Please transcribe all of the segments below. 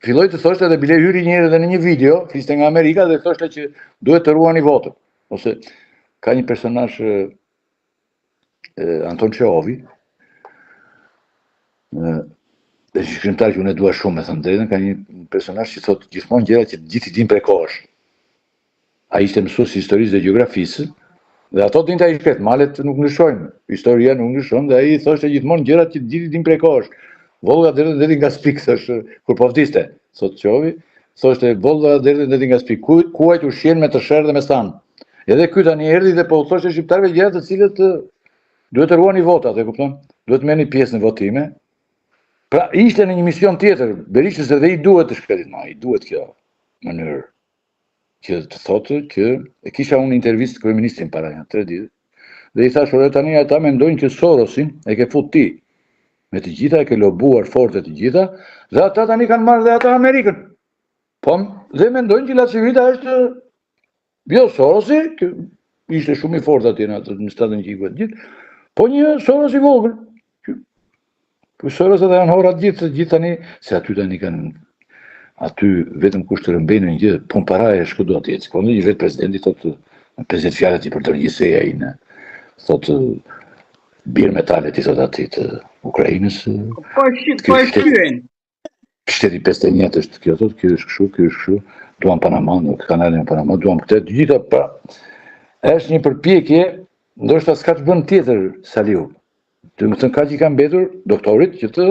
Filloi të thoshte edhe bile hyri njëherë edhe në një video, fliste nga Amerika dhe thoshte që duhet të ruani votën. Ose ka një personazh Anton Çehovi, dhe një shkrimtar që unë e dua shumë, me thënë drejtën, ka një personazh që thotë gjithmonë gjëra që të gjithë i dinë prej kohësh. Ai ishte mësues i historisë dhe gjeografisë, dhe ato dinte ai shkret, malet nuk ndryshojnë, historia nuk ndryshon, dhe ai thoshte gjithmonë gjërat që të gjithë i dinë prej kohësh. Vollga derdhet në detin Kaspik, thoshte, kur po vdiste, thotë Çehovi, thoshte Vollga derdhet në detin Kaspik, ku, kuajt ushqehen me tërshërë dhe me thanë. Edhe ky tani erdhi dhe po u thoshte shqiptarëve gjëra të cilët duhet të ruani votat, e kupton? Duhet të merrni pjesë në votime. Pra ishte në një mision tjetër, Berishës edhe i duhet të shkretit ma, i duhet kjo mënyrë që të thotë që e kisha unë intervistë kryeministrin para nja 3 ditë dhe i thashë ore tani ata mendojnë që Sorosin e ke fut ti. Me të gjitha e ke lobuar fort e të gjitha dhe ata tani kanë marrë dhe ata Amerikën. Po, dhe mendojnë që LaCivita është jo Sorosi, që ishte shumë i fortë atje në atë administratën që iku e të gjithë, po një Soros i vogël, Po Soros edhe janë horra të gjithë, të gjithë tani, se aty tani kanë aty vetëm kush të rëmbejnë një gjë, punë paraje është kudo atje. Po një vetë presidenti thotë në 50 fjalët i përdor gjithsej ai në thotë bir metalet i thotë atij të Ukrainës. Po e po e shqyejnë. Shteti 51 është kjo thotë, kjo është kështu, kjo është kështu, duam Panama, kanalin e Panama, duam këtë, të gjitha pra. Është një përpjekje, ndoshta s'ka të bën tjetër Saliu. Domethënë kaq i ka mbetur doktorit që të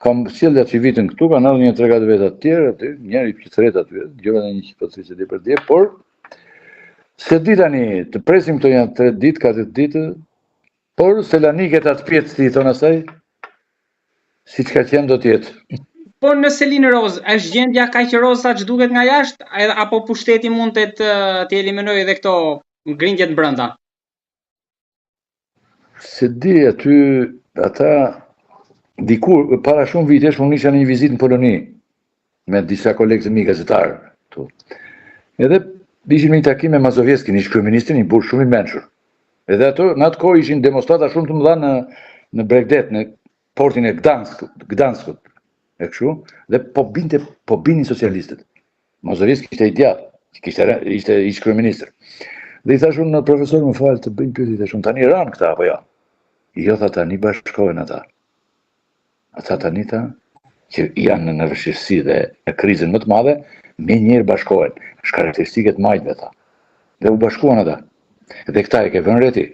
kam sjellë LaCivitën këtu, kanë ardhur një tre katër veta të tjerë aty, njëri që thret aty, dëgjova edhe një që po thërriste dje për dje, por s'e di tani, të presim këto janë 3 ditë, 4 ditë, por Selanik e tatëpjetë si i thonë asaj, siç ka qenë do të jetë. Po në Selinë Rozë, është gjendja kaq rozë sa ç'duket nga jashtë, apo pushteti mund të të eliminojë edhe këto grindjet brenda? S'e di aty ata dikur para shumë vitesh unë isha në një vizitë në Poloni me disa kolegë të mi gazetarë këtu. Edhe ishim në një takim me Mazowieckin, ish kryeministrin, një burrë shumë i mençur. Edhe ato në atë kohë ishin demonstrata shumë të mëdha në në bregdet, në portin e Gdansk, Gdanskut. E kështu, dhe po binte, po binin socialistët. Mazowiecki ishte i djathtë, kishte ishte ish kryeministër. Dhe i thashë unë profesor më fal të bëj një pyetje thashë unë tani ranë këta apo jo? Jo tha tani bashkohen ata. Ata tani tha që janë në vështirësi dhe në krizën më të madhe, menjëherë bashkohen. Është karakteristike e të majtëve tha. Dhe u bashkuan ata. Dhe këta e ke vënë re ti.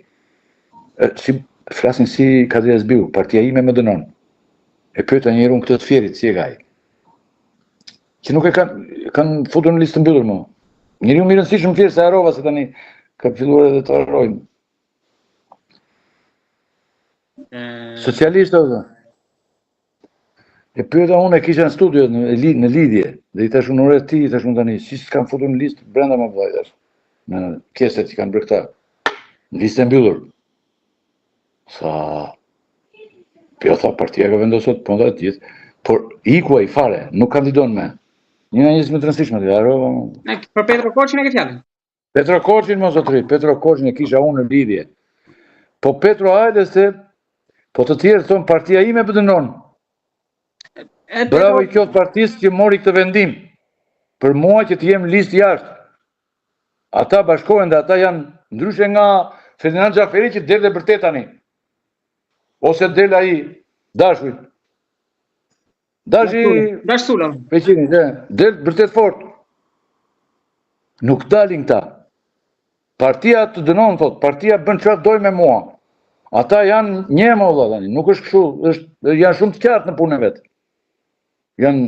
Si flasin si Kadri Hazbiu, partia ime më dënon. E pyeta një herë unë këtë të Fierit, si e ka ai? Që nuk e kanë kanë futur në listë të mbyllur më. Njeriu më i rëndësishëm në Fier se harrova se tani ka filluar edhe të harrojmë. Socialist apo? E pyeta unë e kisha në studio në, li, në lidhje dhe i thashë unë ore ti, i thashë unë tani, si s'kanë futur në listë brenda më vëllai thashë. Në keset që kanë bërë këta. Në listë e mbyllur. Tha, jo tha, partia ka vendosur të po të gjithë, por iku ai fare, nuk kandidon më. Një nga njerëzit më të rëndësishëm aty, harrova. Ne për Petro Koçin e ke fjalën. Petro Koçin mo zotëri, Petro Koçin e kisha unë në lidhje. Po Petro hajde se po të tjerë thonë partia ime më dënon. E Bravo i qoftë partisë që mori këtë vendim. Për mua që të jem listë jashtë. Ata bashkohen dhe ata janë ndryshe nga Ferdinand Xhaferi që del dhe bërtet tani. Ose del ai Dashuit. Dashi Dash Sula. Peqini, dhe, del bërtet fort. Nuk dalin këta. Partia të dënon, thot, partia bën çfarë dojë me mua. Ata janë një më vëlla tani, nuk është kështu, është janë shumë të qartë në punën e vet. Janë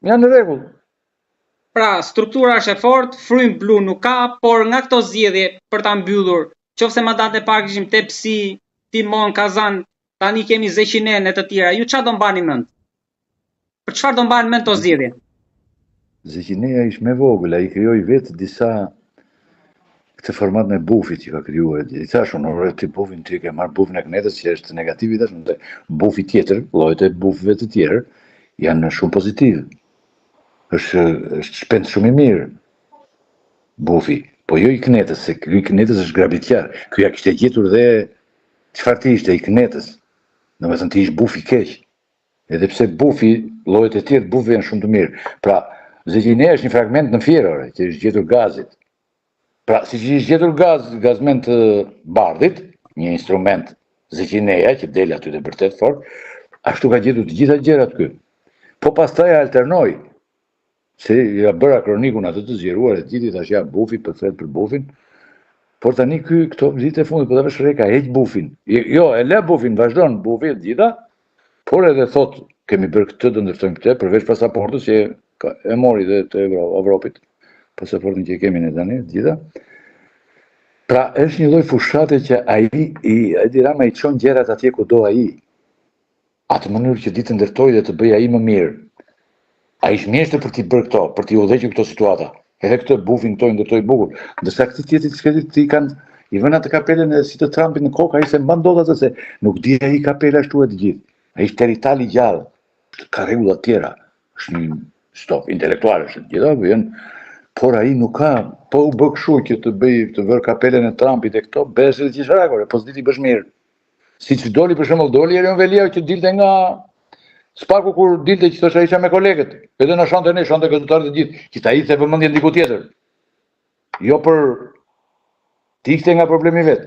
janë në rregull. Pra, struktura është e fortë, frymë blu nuk ka, por nga këto zgjedhje për ta mbyllur, qoftë se mandatin e parë kishim tepsi, timon, kazan, tani kemi Zeqinen e të tjera. Ju çfarë do mbani mend? Për çfarë do mbani mend këto zgjedhje? Zeqineja ishte më vogël, ai krijoi vetë disa këtë format me bufit që ka krijuar. I thash unë, ore ti bufin ti ke marr bufin e kënetës që është negativ i thash unë, bufi tjetër, llojet e bufëve të tjerë janë shumë pozitiv. Është është shpend shumë i mirë. Bufi, po jo i kënetës, se ky i kënetës është grabitqar. Ky ja kishte gjetur dhe çfarë ti ishte i kënetës. Domethënë ti ish buf i keq. Edhe pse bufi, llojet e tjerë të bufëve janë shumë të mirë. Pra, Zeqineja është një fragment në Fier, ore, që është gjetur gazit. Pra, siç i është gjetur gaz, Gazment Bardhit, një instrument Zeqineja që del aty dhe bërtet fort, ashtu ka gjetur të gjitha gjërat ky. Po pastaj e alternoi, se ja bëra kronikun atë të zgjeruar e gjithë i thash ja bufi, për thret për bufin, por tani ky këto vitet e fundit po ta vësh re ka heq bufin. Jo, e lë bufin, vazhdon bufi e të gjitha, por edhe thot kemi bërë këtë, do ndërtojmë këtë, përveç pasaportës që e mori dhe të Evropit, pasaportën që kemi ne tani, të gjitha. Pra është një lloj fushate që ai i Edi Rama i çon gjërat atje ku do ai. Atë mënyrë që di të ndërtojë dhe të bëjë ai më mirë. Ai është mjeshtër për t'i bërë këto, për t'i udhëhequr këto situata. Edhe këtë bufin këto i ndërtoi bukur. Ndërsa këtij tjetrit shkretit ti kanë i vënë atë kapelën e si të Trumpit në kokë, ai s'e mban dot atë se nuk di ai kapela ashtu e të gjithë. Ai është territal i gjallë. Ka rregulla të tjera. Është një stof intelektual është të gjitha, vjen por ai nuk ka, po u bë kështu që të bëj të vërë kapelën e Trumpit e këto, bëhesh edhe qesharak, po s'di t'i bësh mirë. Siç doli për shembull doli Erion Veliaj që dilte nga SPAK-u kur dilte që thosha isha me kolegët, edhe na shante ne, shante gazetarët të gjithë, që ta hidhte vëmendjen diku tjetër. Jo për të ikte nga problemi vet.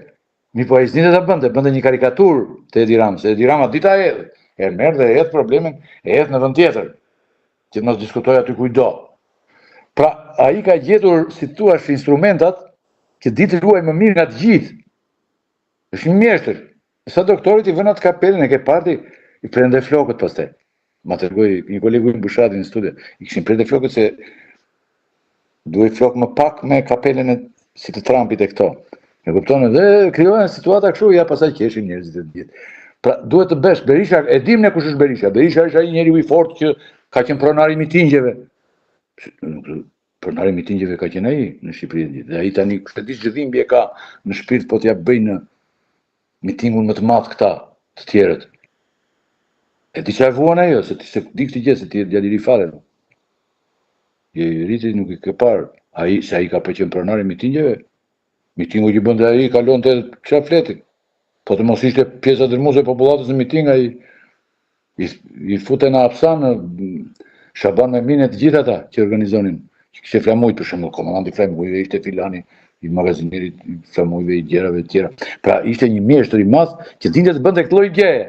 Mirëpo ai s'dinte ta bënte, bënte një karikaturë të Edi Ramës. Edi Rama di ta hedhë. E merr dhe e hedh problemin, e hedh në vend tjetër, që të mos diskutojë aty kujdo. Pra, ai ka gjetur, si thua, instrumentat që di të luajë më mirë nga të gjithë. Është një mjeshtër. Sa doktorit i vënë atë kapelën e ke parë ti, i prerë dhe flokët pastaj. Ma tregoi një kolegu im Bushati në studio. I kishin prerë dhe flokët se duhej flok më pak me kapelën e si të Trumpit e këto. E kupton edhe krijohen situata kështu, ja pastaj qeshin njerëzit e të gjithë. Pra duhet të bësh Berisha, e dim ne kush është Berisha. Berisha është ai njeriu i fortë që ka qenë pronar i mitingjeve. Pronari i mitingjeve ka qenë ai në Shqipëri e gjithë. Dhe ai tani kush e di ç'dhimbje ka në shpirt po t'ja bëjnë mitingun më të madh këta të tjerët. E di çfarë vuan ajo, se ti s'e di këtë gjë, se ti je djalë i ri fare. Je i ri ti nuk i ke parë. Ai se ai ka për qenë pronar i mitingjeve. Mitingu që bënte ai kalonte çfarë flet ti. Po të mos ishte pjesa dërmuese e popullatës në miting ai I, i fute në hapsan, Shaban Memine të gjithë ata që organizonin, që kishte flamujt, për shembull, komandanti i flamujve ishte filani, i magazinerit, i flamujve, i gjërave të tjera. Pra ishte një mjeshtër i madh që dinte të bënte këtë lloj gjëje.